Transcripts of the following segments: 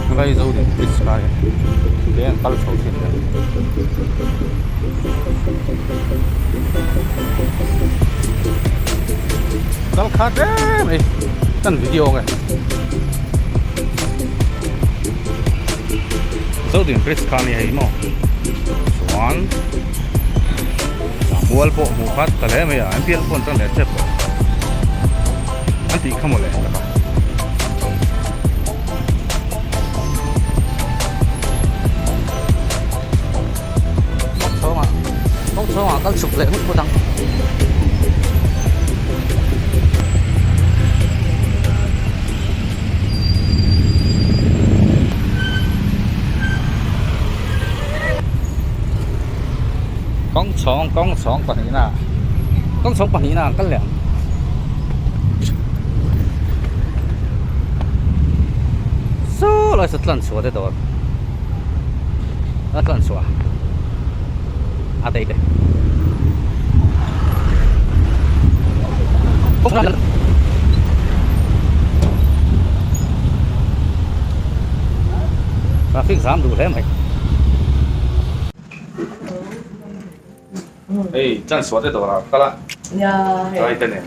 Helai zo din bridge lai te an kal chho thin a kal khat reng mai kan video nge zo din bridge kha ni hei maw chuan mual pawh hmuh khat ta hle mai a an pial pawh an tan leh tep tawh an tih kha mawle taka. Kawng chhawngah kawng chhawngah kal chhuk leh nghut phawt ang. Kawng chhawng kawng chhawng pahnihna kawng chhawng pahnihna an kal leh ang. Saw lai saw tlan chhuah te dawr a tlan chhuah a tei te traffic jam duh hle mai. Hei chan suah te dawrah kal a try te nen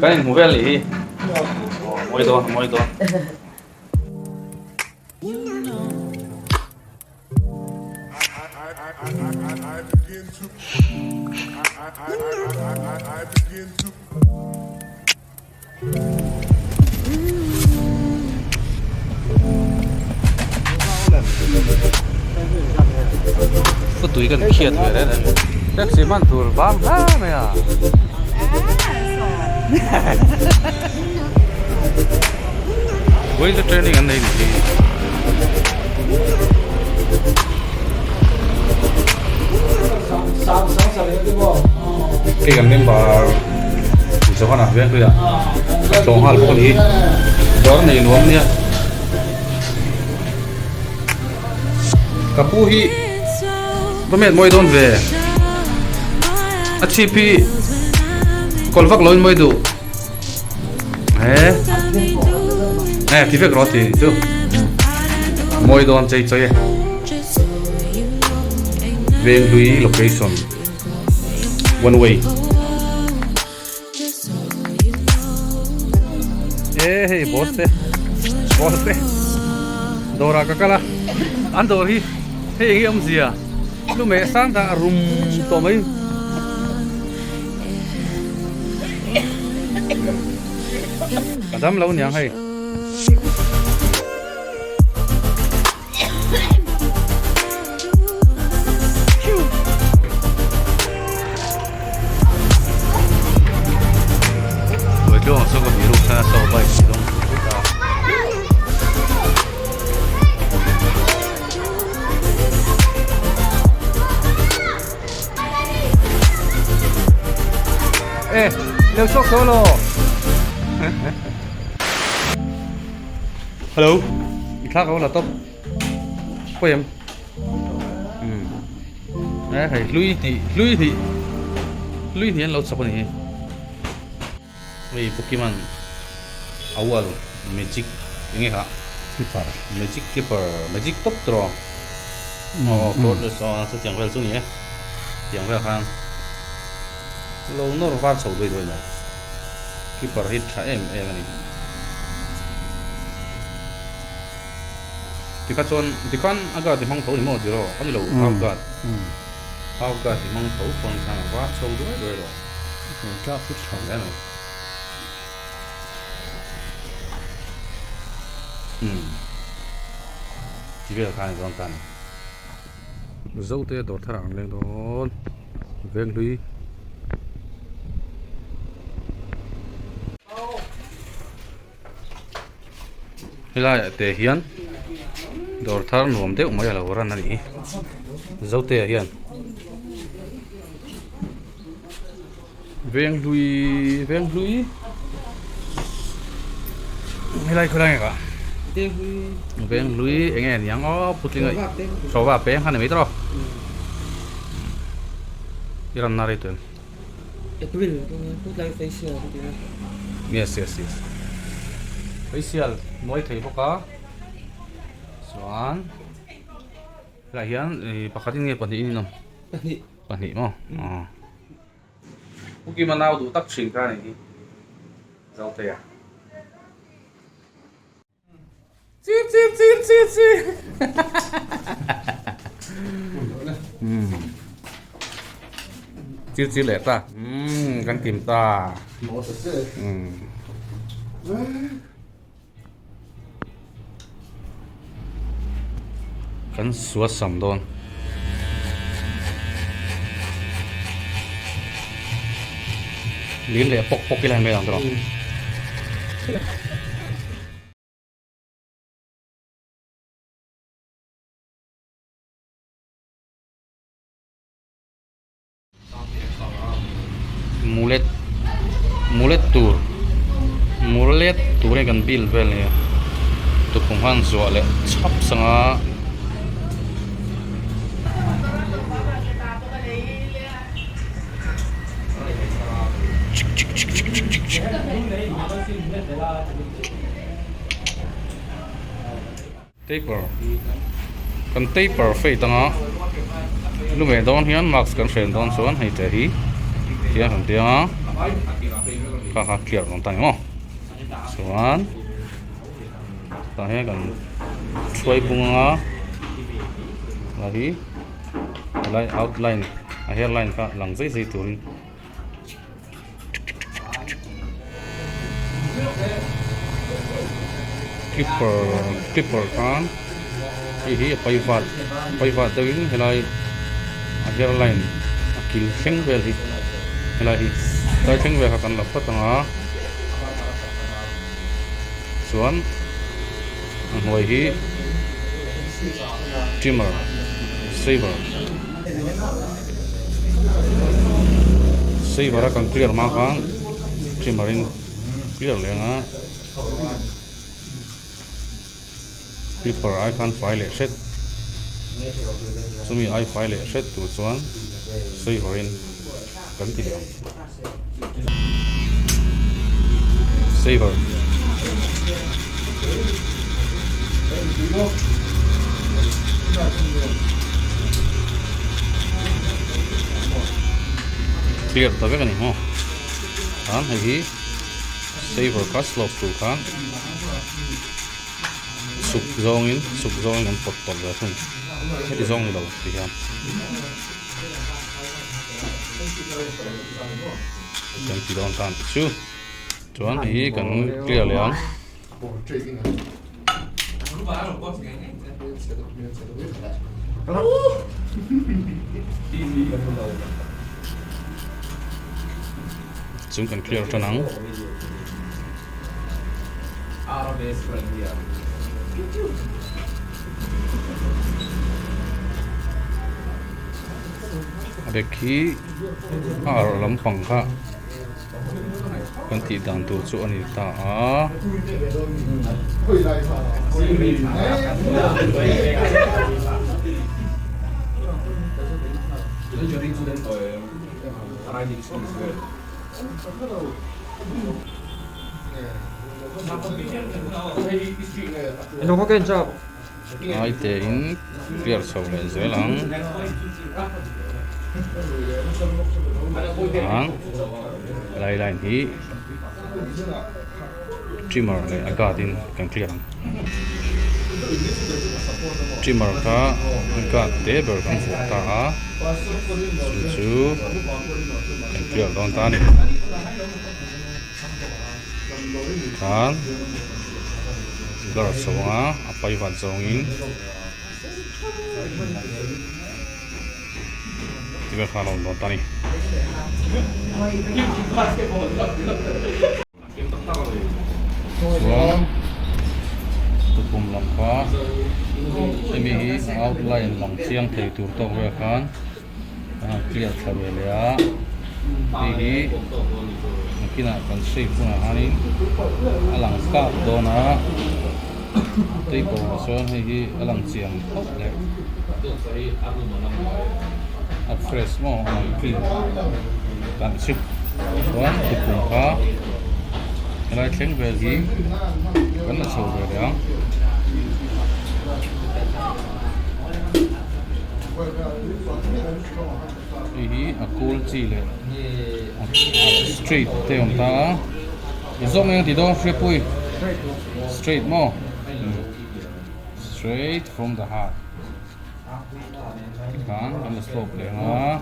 kan inhmu vel nih hi mawi dawn mawi dawn. Khawtui kan khiat ve reng reng taxi hman tur vang hle mai a vawiin chu training an nei nih hi. Hei kan member Johana Vengpuia a tlawng nghal bawk a ni dawr nei nuam nia ka pu hi va met mawi dawn ve a chhip hi kawl vak lo in mawi duh he e ti vek rawh ti chu mawi dawn chei chei e Venghlui location. One way. E hei boss te boss te dawrah ka kal a an dawr hi hei eng nge awmzia lu meh sang tak a rum tawh mai ka dam lo niang hei. Buaitluang saw ka biru khan a saw bike chi dawng tur vek a. E, leu chhuak tawh lo. Hello, i thlak ho la top. Pawi em? Um. E hei hlui hnih hlui hnih hlui hnih an lo chawp a ni hi. Hei Pokemon Owl Magic eng nge kha? Clipper Magic Clipper Magic top tawh aw cordless aw chutiang vel chu a ni e tiang vel khan lo nawr var chho duai duai mai. Keeper hi tha em em a ni. Tikha chuan tikhan a guard i hmang tho ni maw zero a ni lo half guard half guard i hmang tho chuan khan a var chho duai duai lo. Tlak hi tha hle mai. Umm ti vel khan i dawn ta a ni. Zote dawr thar ah an leng dawn Venghlui. Helai ah te hian dawr thar nuam deuh mai a lo ran a ni Zote ah hian Venghlui Venghlui helai khawlai nge kah Venghlui eng nge niang aw putling a chawva peng kha ni mai tawh i ran na rei tawh em. April tlai facial ka ti a. Yes yes yes. Facial nuai thei bawk a chuan helaiah hian pakhat in nge pahnih in awm? Pahnih. Pahnih maw? Aw. Pu Kima nau duh tak thin kha a nih hi Zotea. Chir chir chir chir chir. Chir chir leh ta. Kan kim ta. Kan suat sam dawn. Lin leh pawk pawk ila mai ang tawh. Mulet mulet tur mulet tur hi kan bill vel nia tukhum khan zuah leh chhap sanga Taper kan taper fate anga lu meh dawn hian mask kan hren dawn chuan hei te hi tiang kan ti anga kha kha clear dawn ta ni maw chuan tah hian kan hruai bung anga la hi helai outline a hairline kha lang zai zai turin. Clipper clipper khan hei hi a pai vat pai vat deuhin helai a hairline a kil thleng vel hi helai hi helai thleng vel kha kan la phawt ang a chuan a hnuai hi trimmer saver. Saver a kan clear hma khan trimmer in clear leh ang a clipper ai khan fai leh hret chumi ai fai leh hret tur chuan saver in kan ti leh ang saver. Clear ta vek a ni maw tan hei hi saver kha slope tur khan chhuk zawngin chhuk zawngin an pawt tawp ve thung heti zawng ni lo ti hian. Kan ti dawn tan te chu chuan hei hi kan clear leh ang. Chung kan clear tan ang. A bag hi a arh lampang kha kan tih dan tur chu a ni ta a. Ngai tein clear chho leh zel ang ang lai line hi trimmer leh a guard in kan clear ang trimmer kha a guard te ber kan vuah ta a chu chu kan clear dawn ta a ni. Khan blur chho anga a pai vat zawngin ti vel khan a lo awm dawn ta a ni. Chuan tukhum lam kha hemi hi a outline lang chiang thei tur tawk vel khan. a clear thla ve leh a hei hi nakinah kan shape hunah hianin a lang kak dawn a table ah chuan hei hi a lang chiang khawp leh a fresh maw a lang clean dan chu. Chuan tukhum kha helai thleng vel hi kan la chho ve leh ang. Hei hi a kul chi leh a straight te a awm ta a i zawk eng tih dawn hriatpui straight maw straight from the heart tikhan kan la slope leh ang a.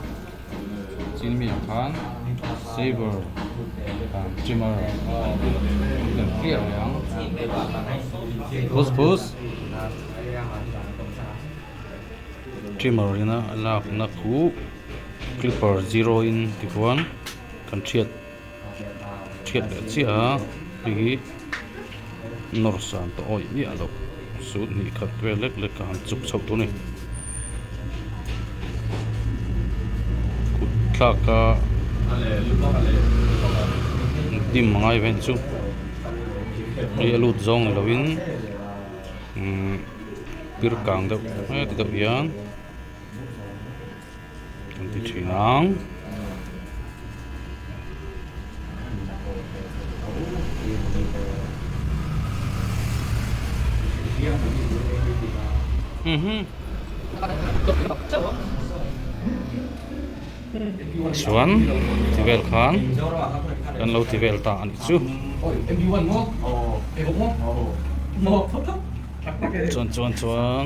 Chin mi ang khan saver trimmer kan clear leh ang push push trimmer ina a lakna khu clipper zero in tikhuan kan thiat thiat leh chiah a hei hi nawr san tawh awih miah loh sut hnih khat vel lek lek a han chuk chhoh tur a ni kut thlak a dim a ngai ve chu hei a lut zawng ni lovin umm pir kang deuh heti deuh hian. Kan ti thin ang. Chuan ti vel khan kan lo ti vel ta a nih chu. Chuan chuan chuan.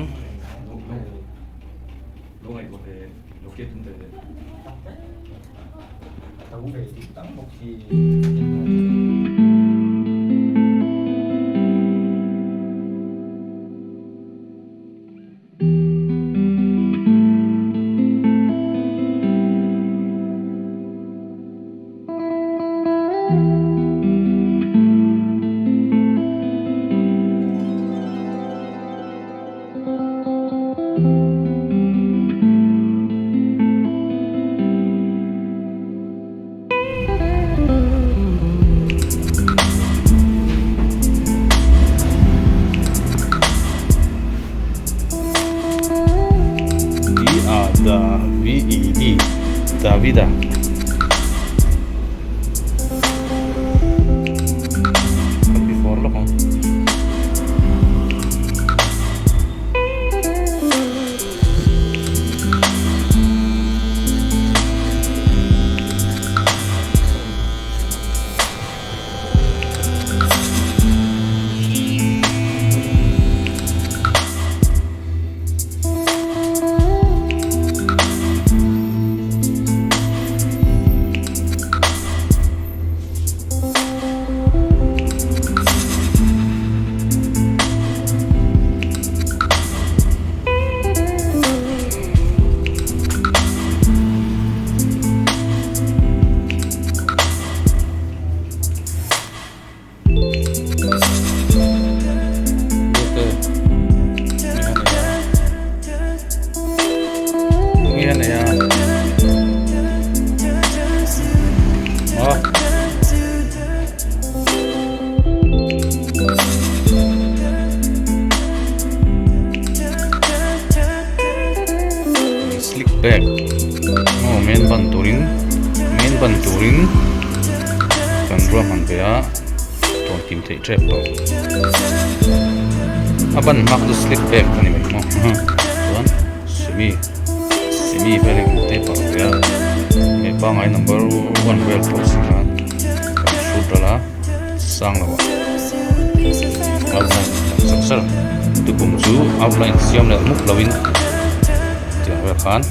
D-A-V-E-D Davida. Kan ti fawr lawk ang. Slick back aw men ban turin men ban turin kan ruahman ve a tawn kim theih tep tawh a ban hmak chu slick back a ni mai maw chuan semi semi vel hi kan taper ve a hei pangai number one vel pawh si khan kan hrut ral a sang lo ah outline kan chak sar tukum chu outline siam leh muk lo in tiang vel khan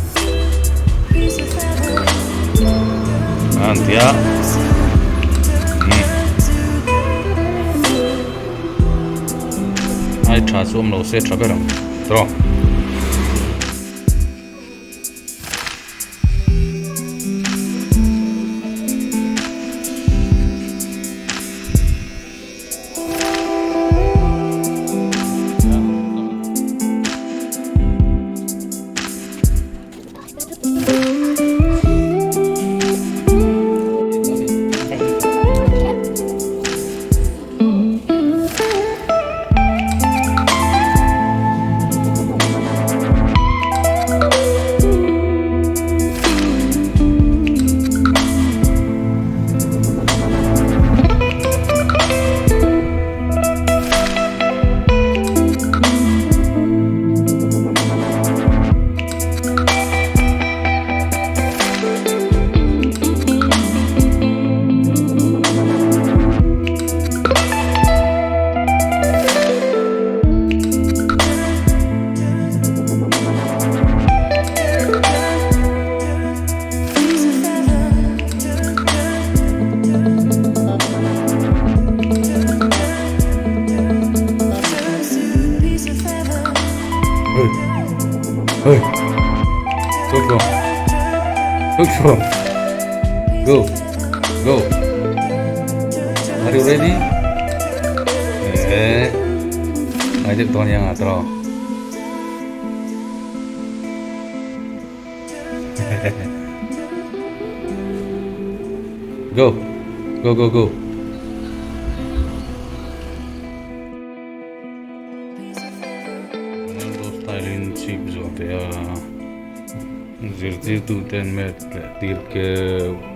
an tia ai tha chu awm lo se tha ber ang tawh. Look from. Go. Go. Are you ready? Eh. Ai deuh dawn nia tawh. Go. Go go go. Ronaldo style in chip zawh teh a zirtirtu ten mat leh tir keuh.